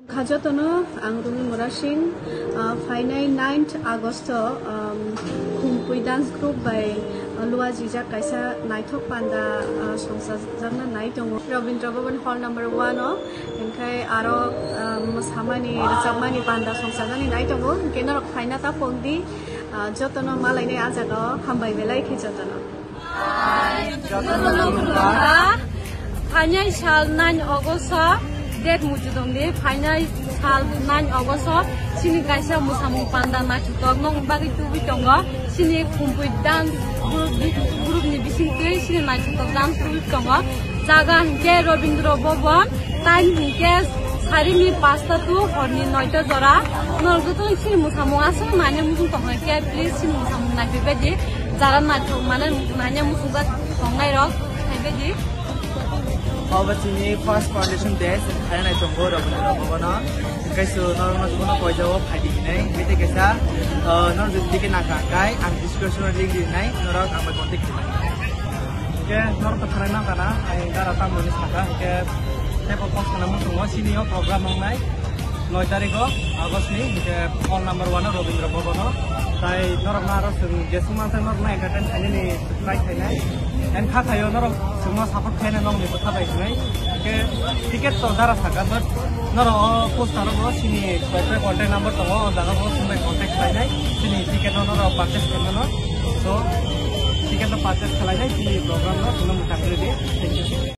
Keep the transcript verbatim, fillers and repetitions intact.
Kha jotono, ang Rumi Murasing, ah, phainai ninth August o, um, Khumpui Dance Group bai, ah, luajijak kaisa naithok panda, ah, songchajakna nai tongo. Rabindra Bhavan Hall number one o, hinkhe aro, ah, mwsamani, rwchapmani panda songchajaknai nai tongo, hinkhe norok phaina ta pokdi, ah, jotono malainai ah jagao hambai belai khe jotono. Phainai sal nine August o date muchudongdi, phainai sal nine August o chini kaisa mwsamung panda naithotok nokni bagwi tubui tongo. Chini Khumpui dance group, group ni bisingtwi chini naithotok dance group tongo. Jaga hinkhe Rabindra Bhavan, time hinkhe sarini pasta to horni noita jora. Norok joto chini mwsamung aswk naina muchung tongkha khe, please chini mwsamung naiphaidi. Jara naithok mane nanya musuga tongnai rok, hai bedi. Obo chini first foundation day, hai nai tongo Rabindra Bhavan o. Kaisa norok no kono koijago phaidi hinai, bete kaisa, uh, norok jodi ke naka kai, ang description o link di nai, norok ang bai contact khlai. Ke norok to kharai nang kana, ai dara tamoni saka, ke tebo post kana musungo, sini o program wngnai. Noi tarikh o August ni, hinkhe hall number one o Rabindra Bhavan o. Tai norok no aro chwng jesuk mansa norok no entertain khainani try khainai. And kha khaio norok chwngno support khainai nokni bwkha bai hinai. Hinkhe ticket to dara saka, but norok o poster o bo chini koi koi contact number tongo, o jaga o chwng bai contact khlainai. Chini ticket no norok purchase khaimano. So, ticket no purchase khlainai, chini program no chwngno mwthang rwdi. Thank you.